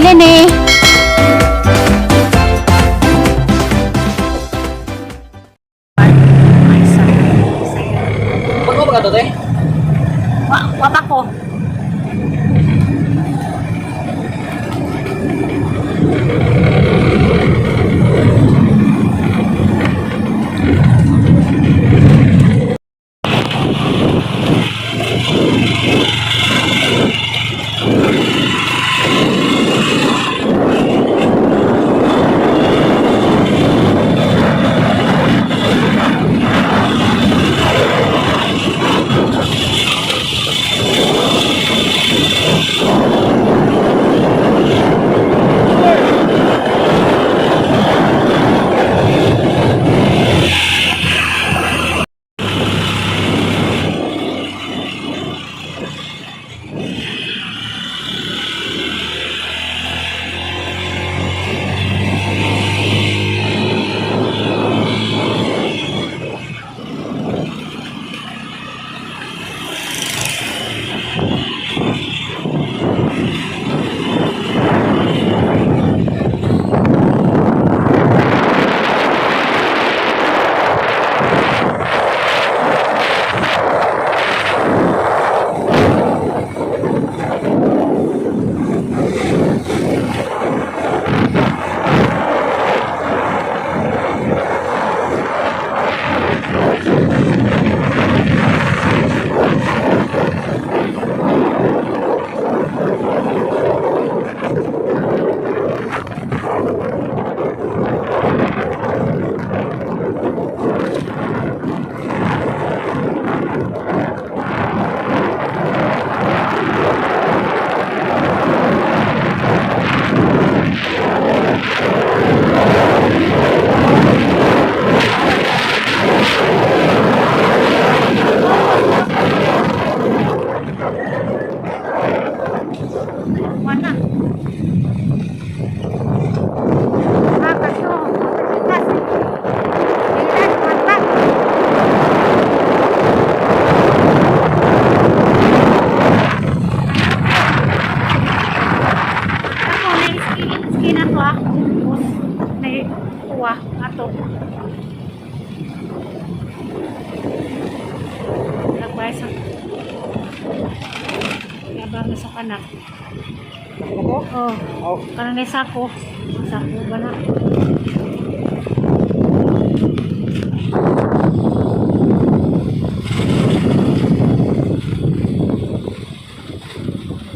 Lene. Bago ba ka to, te? Wa pa ko. Wala. Ah, kaso, tas. Ilan, wala. Ako, na skin, skin ato ah. Tapos, na kuha ato. Nagbay sa Yabang sa kanak. Ako? Oh. Oh. Kanang may sako. Sako ba na?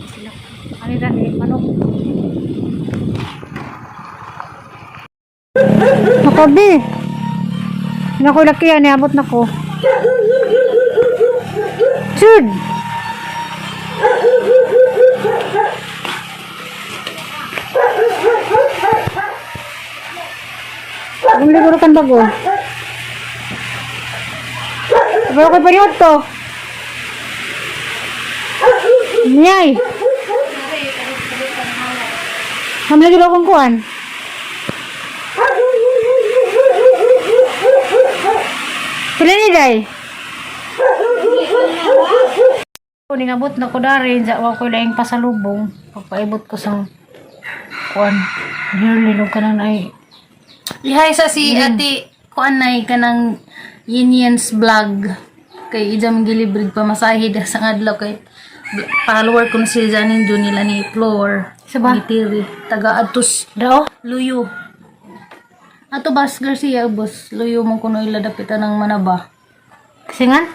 Sila. Ano dali? Manok. Nakabi. Naku, laki yan. Niabot na ko. Chud! Ang liguro kan bago. Pero kay period to. Niyay. Ham lagi ba akong kuan? Pila ni day? Ningabot na ko dari, wa ko laing pasalubong. Pagpaibot ko sa kuan. Hirlinog ka na ay. Ihay sa si ate kuan nay kanang Yinians vlog kay ijam gilibrig pa masahe da sa adlaw kay follower ko na si Janin Jun nila ni Flor. Sa ba? Ni Tiri. Taga Atos Dao? Luyo. Ato Bas Garcia boss Luyo mo kuno ila dapitan ng manaba. Singan?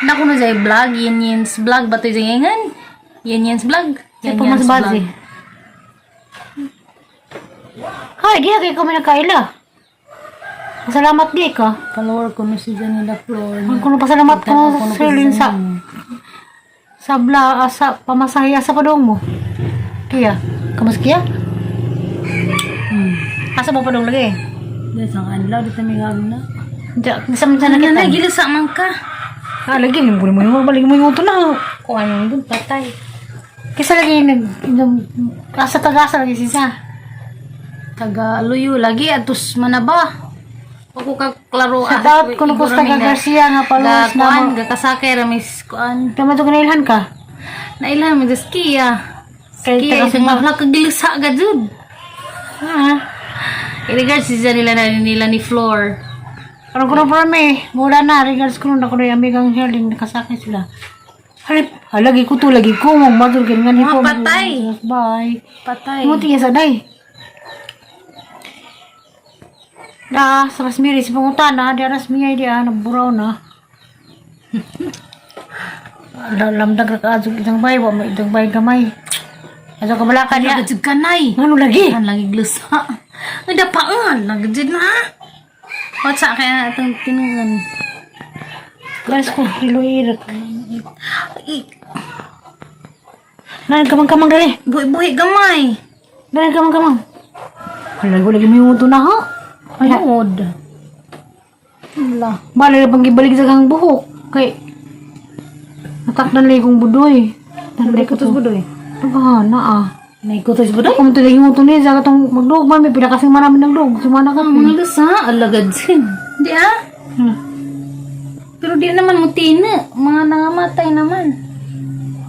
Naku na jay vlog Yinians vlog ba to ingan? Yinians vlog. Sa Yinians pumasbazi. Hay, di kay ko may nakaila. Salamat di ka. Follower ko na si Janila Flor. Ang kuno pasalamat ko sa Sirlin sa sa bla asa pamasahe asa pa dong mo. Kiya, kamas kiya? Asa mo pa dong lagi? Dahil sa adlaw dito may gagawin na. Diya, bisa man sana Ano kita. na, gilisa man ka. Ah, lagi mo mo mo balik mo yung na. Kuha yung dun, patay. Kisa lagi nag asa taga-asa lagi sisa. Taga Luyo lagi, atos manaba. Ako ka klaro. Sa daot kuno ko sa taga Garcia nga followers na mo. Kuan, gakasakay ramis kuan. Tama to kanailhan ka. Nailhan mi Kiya. Kay Kaya taga sa mga kagilisa ka jud. Ha? Regards si nila na nila ni Flor. Parang kuno pa mi, mura na regards kuno na kuno yung amigang Herling nakasakay sila. Halip, halagi ko to lagi ko mo madul ganyan Mga patay. Bye. Patay. Mo tiya sa day. Da, sa Rasmiri, si pangutana, di aras miya di ah, naburaw na. Lamdag ra ka adto itang bay, wa may itang bay gamay. Ato ka balaka niya. Lagi jud kanay. Ngano lagi? Ang lagi glusa. Ang dapaan lagi jud na. What's kaya atong tinungan? Guys ko, iluirak. Nan kamang-kamang dali. Buhi-buhi gamay. Dali kamang-kamang. Hala, ko lagi may uto na ha. Ayod. Wala. Bala na pang gibalik sa kang buhok. Kay natakdan lagi kong budoy. Tanday ko to. Budoy. Pagkahana ah. May kutos budoy. Kung ito lagi mo ito niya, sa katong magdog man, may pinakasing marami ng dog. Sumana ka. Mga lusa, alagad jud. Di ah. Pero di naman mo tina. Mga nangamatay naman.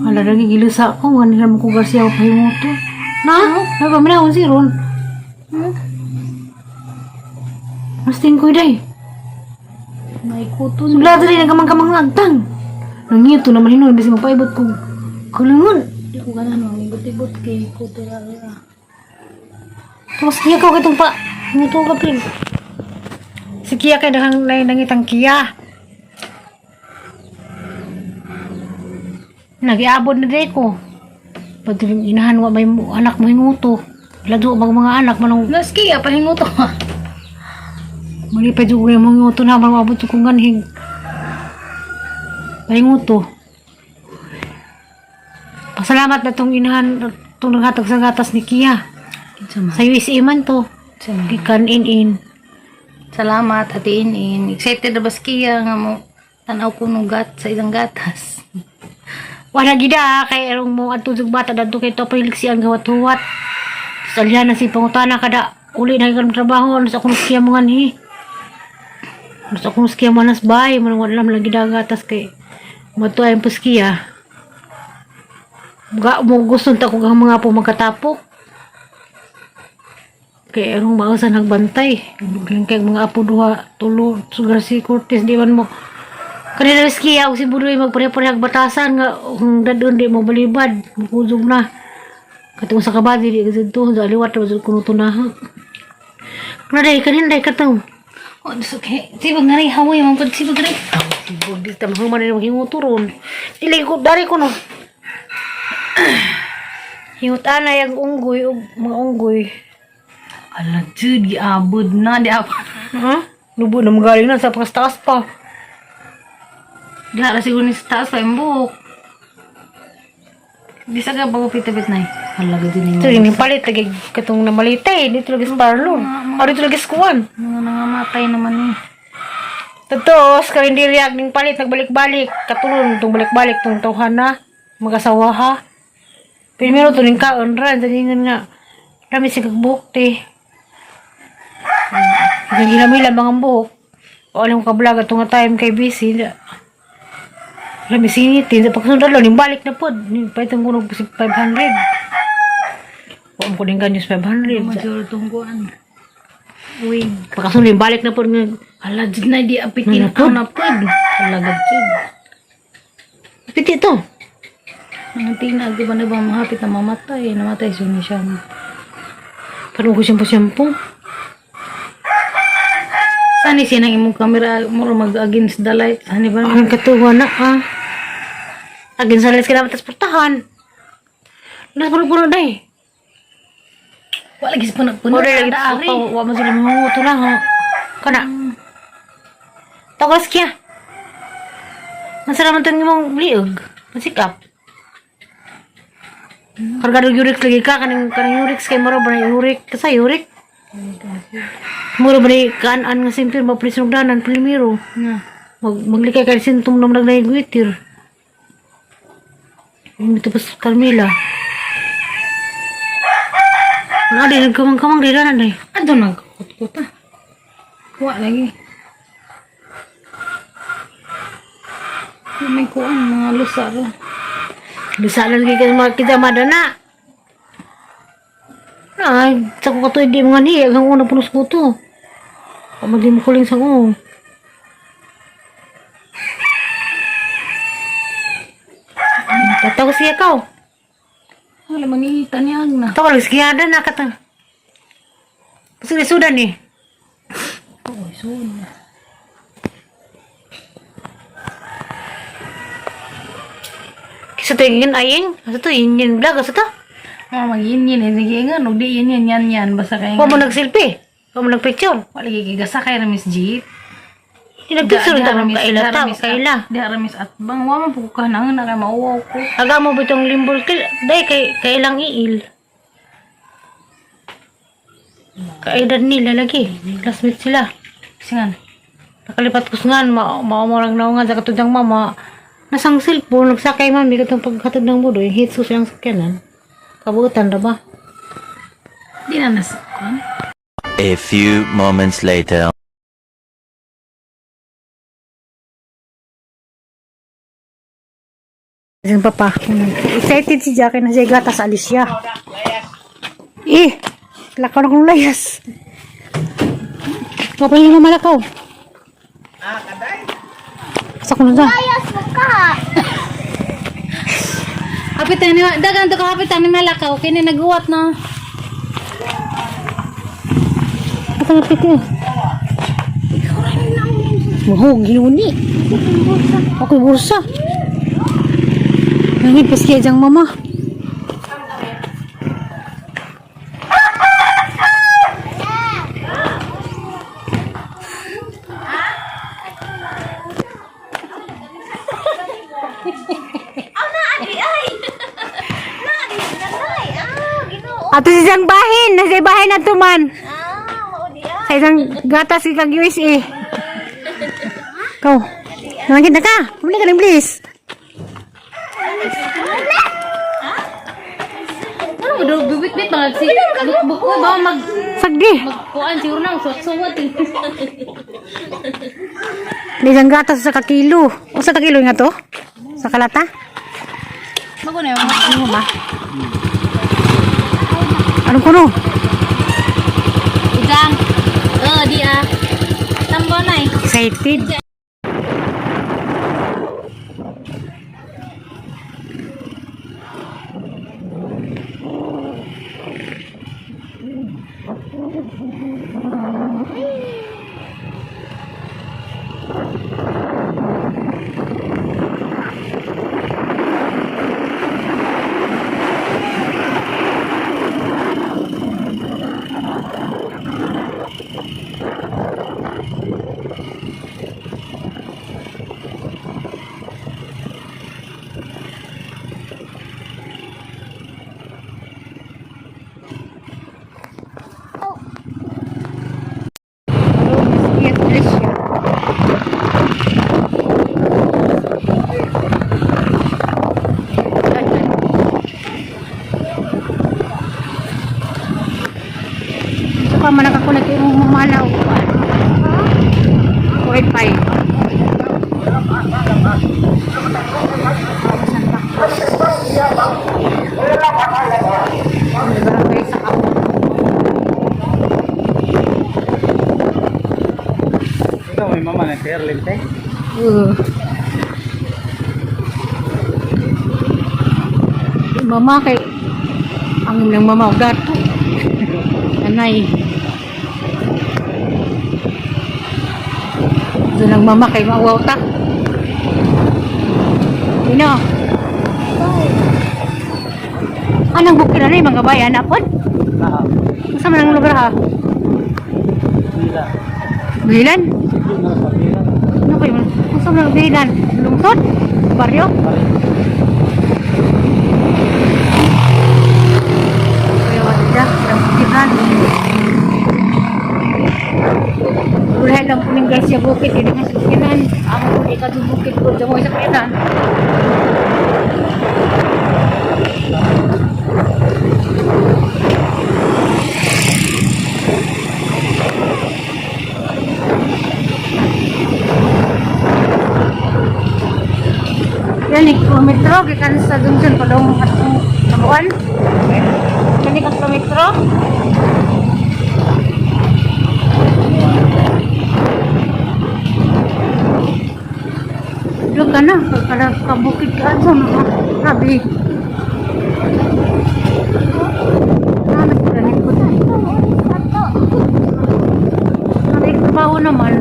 Hala, lagi gilusa ko. Nga nila mo ko Garcia o pahimuto. Na? Nagpaminahon si Ron. Hmm? Mas tingkoy day. May kuto. Sugla dali nagkamang-kamang agtang. Nangito naman hinon, bisig mapaibot ko. Kulingon. Di ko ganahan mangibot-ibot kay kuto ra. Tapos kiya ko kitong pa. Muto ka pin. Si Kia kay dahang nay nangitang Kia. Nagiabot na day ko. Pag inahan wa may anak mo hinguto. Lado mag mga anak manong Naski, pahinguto. mali pa jud ko yung mga na man maabot ko ganhig. Pahinguto. Pasalamat na tong inahan tong naghatag sa gatas ni Kia. Sa USA man to. Gikan in. Salamat, Ate Inin. Excited na ba si Kia nga mo tanaw ko nung gat sa isang gatas. Wala gida kay erong mo adto sa bata dadto kay topoy liksian gawat huwat. Salya na si pangutana kada uli na kan trabaho ano sa akong siya mga ni. Ano sa akong siya manas bay man wala man lagi gatas kay mato ay puskiya. Ga mo gusto ta ko ang mga po magkatapok. Kay erong mausa nagbantay. Buglang kay mga apo duha tulo sugar si Cortez di man mo kanila skiya og si Budoy magpare-parehag batasan nga kung dadon di mo balibad mukuzog na katong sa kabadi di kasi to sa aliwat ra jud kuno tunaha kana day kanin day katong. Oh, dus okay. Sibag na rin, hawoy, mga pag sibag rin. Sibog di ta mahuman ni maghimotoron dili ko dari ko no hingot ana yang unggoy og mga unggoy. Ala, jud, giabod na, di abod. Ha, lubo na magaling na sa pagkastaas pa. Di na siguro ni sa taas pa yung buhok. Di sa ka pagupit-upit na eh. Ala, jud ni Ito yung palit lagi katong namalite dito lagi sa parlor ah dito lagi sa kuwan. Mga nangamatay naman eh. Tapos, karinderya ning palit, nagbalik-balik. Katulon, itong balik-balik, itong tawhan na. Mag-asawa ha. Primero, ito ning kaon ran. Sa dingan nga, dami si kagbuhok, te. Naghilam-hilam mga buhok. O alam ko ka-vlog, ato nga time kay busy. Lami singit, eh. Sa pagkasunod, ning balik na po. Paitong ko nung 500. Huwag ko din ganyan sa 500. Major tungguan. Wig. Pagkasunod, ning balik na po. Nga, Ala, jud na, di apitin Ano po? na pod. Ala, jud. Piti ito. Mga tina, di ba na ba mahapit na mamatay? Namatay siya ni siya. Parang ko siyampo-siyampo. Saan siya nang imong camera mura mag against the light? Saan ba? Ang katuwa na ah. Agin sa ka dapat transportahan. Nas puno-puno na eh. Wala gis puno-puno. Order lagi Ari. pa. Wa man sila mangunguto lang ho. Kana. Tawas kya. Masara man tong imong liog. Masikap. Kargado uric lagi ka kanang kanang uric kay mura ba na uric kasi uric. Mura ba na kaan nga simpir maplis danan primero. Nga. Maglikay ka sintom naman nagnaigwitir. Ito pa sa Carmela. Wala din, nagkamang-kamang din na na. Ado nagkukut-kut ah. Kuha lagi. May kuan mga lusa ra. Bisa lang lagi ka kita madana. Na, ay, sa ko katuig di mga ni, ang una punos ko to. Pamadi mo kuling sa ko. Tatawa siya ka. Wala man ni Agna. Tawa lang siya na kata. Kasi sudan ni. Oy, sun. Kisa to ingin aying, asa to ingin vlog asa to. Oh, mag-yin yin eh. Sige nga, no, di yin yin yan yan. Basta kay Wa mo nagselfie. Wa mo nagpicture. Wala gigi gasa kay Ramis jeep. Di nagpicture ta ng kaila ta, kaila. Di ramis at bang wa man po ka nang na kay mauwaw ko. Aga mo bitong limbol kil, day kay kailang iil. Kaedad nila lagi. Classmate sila. Singan. Nakalipat ko nga, maumurang na nga sa katudang mama. Nasang cellphone, nagsakay mami, katong pagkatod ng budo, yung hits ko siyang sakyanan. Kabutan ra ba? Di na nas kuan. A few moments later. Yung papa, excited si Jackie na siya gatas alis siya. Eh, lakaw na kong layas. Kapal na malakaw. Sa kuno na. Hapit ni dagan to ka hapit ni malakaw kini naguwat na. Ito na piti. Mahog, ginuni. Ako'y bursa. Nangin paski ajang mama. Ato si isang bahin, nasa bahin na tuman. Sa isang gatas kag USA. Kau. Nangin na ka. Bumili ka ng please. Ano mo do bibit-bit mga si buk ko ba mag Sagdi. magkuan siguro nang suwat-suwat. eh. May isang gatas sa kakilo. O sa kakilo nga to? Sa kalata? Mago na yung Ano ba? Anong kuno? Ujang. Oh, di ah. Tambo na eh. Excited. Ito pa man ako nag-imong mamalaw. Wi-Fi. Barangay sa Kapo. Ikaw may mama na kay Erlin te. Oo. Mama kay ang ilang mama og dato. Nanay. Doon ang mama kay mauwaw ta. Ino. Anong bukid na mga bayan apod? Ah, Unsa man ang lugar ha? bila. Bilan? Sige na sa bila. Ano kayo? Unsa man ang bilan? Lungsod? Baryo? Kaya wala ang bukiran. Wala lang po ng guys yung bukid. Hindi nga sukinan. Amo po di ka doon bukid ko. Diyan mo sa kayanan. Yan, eh, kilometro. Gikan sa Dunson, padong atong tabuan. Kani ka kilometro. ka na. Kada kabukid ka sa mga sabi. Ano ganit ko? Sabi trabaho naman.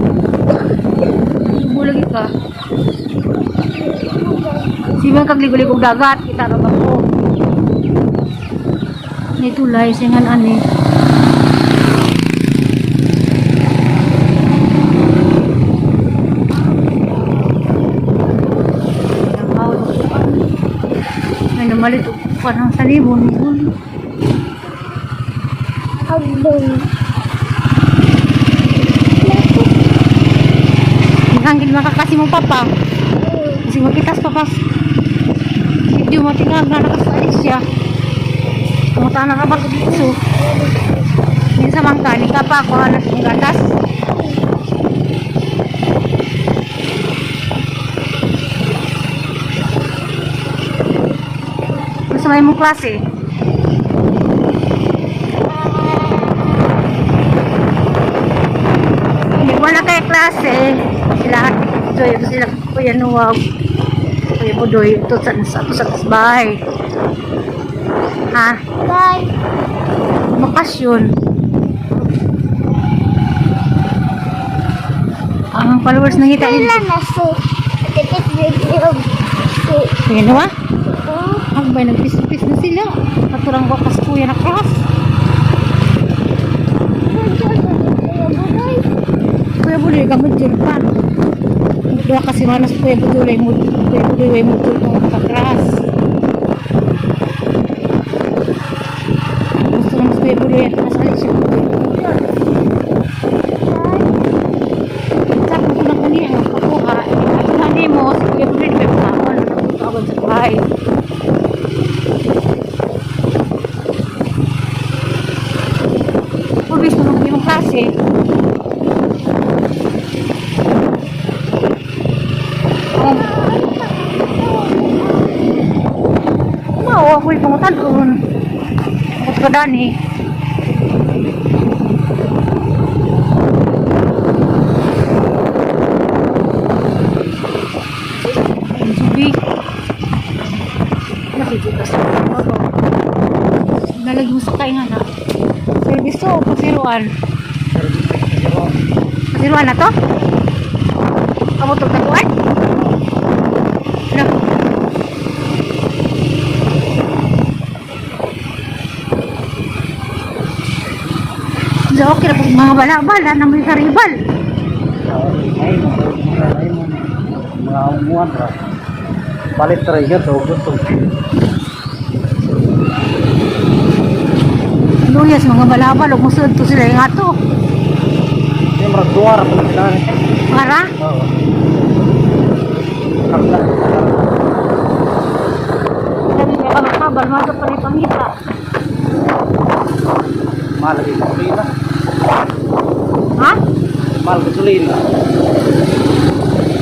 Subo lagi ka. Siman kag ligo-ligog dagat, kita ra ba ko? Ni tulay singan ani. May namalit pa ng salibon. Agbon. Hangin makakasi mo papa. Kasi makitas papas. Video mo tingnan na nakasalis siya. Kumuta na ka ba dito? Minsan man ka, ni ka pa ako halos ng gatas. Gusto may mong klase? Hindi wala kay klase. Sila Ate Joy, ito sila Kuya Nuwag. Kuya Budoy, ito sa bahay. Ha? Bye. Bakasyon. Ang followers nangita Wala na si. Tikit video. Si. Kuya Nuwa? Ang bay, nagpis-pis na sila. Katurang wakas kuya na cross. Kuya Budoy, gamot dyan pa. Dua kasi manas Kuya Budoy, Kuya Budoy, mo tulong kakras. Gusto naman si Kuya Budoy at nasali siya Budoy. Sabi ko na kani ang pakuha. At na mo, si Kuya Budoy, di ba pakaon? Nagtawag sa bahay. Pabis na mag yung klase. Mao ako'y pangutan-on. Ako sa kadani. Ang subi. Nakikita sa baba. Nalagi mo sa kainga na. Serviso o pasiruan? Pasiruan na to? Amo to tatuan? Ano? Sa okay na po mga bala-bala na may karibal. Ay, ay, mga umuan ra. Palit ra iya to gusto. Luyas mga balabal ug musud to sila yung ato. Yung murag duwa ra pala sila. Para Oo. Kapla. kami may kabal mga pa rin pangita. Mahal lagi gasolina. Ha? Mahal gasolina.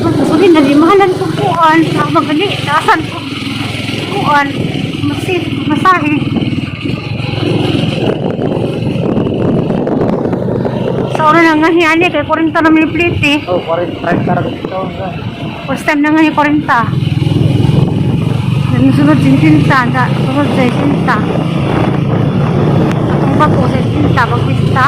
Gasolin na di mahalan ko kuan. Magali, taasan ko kuan. Masit, masahe. Sa una na nga hiyani, kay 40 na may plate eh. Oh, 40 30 ra gusto. First time na nga yung 40. Sunod 50, sunod 60. Atong bago 60, pagpista.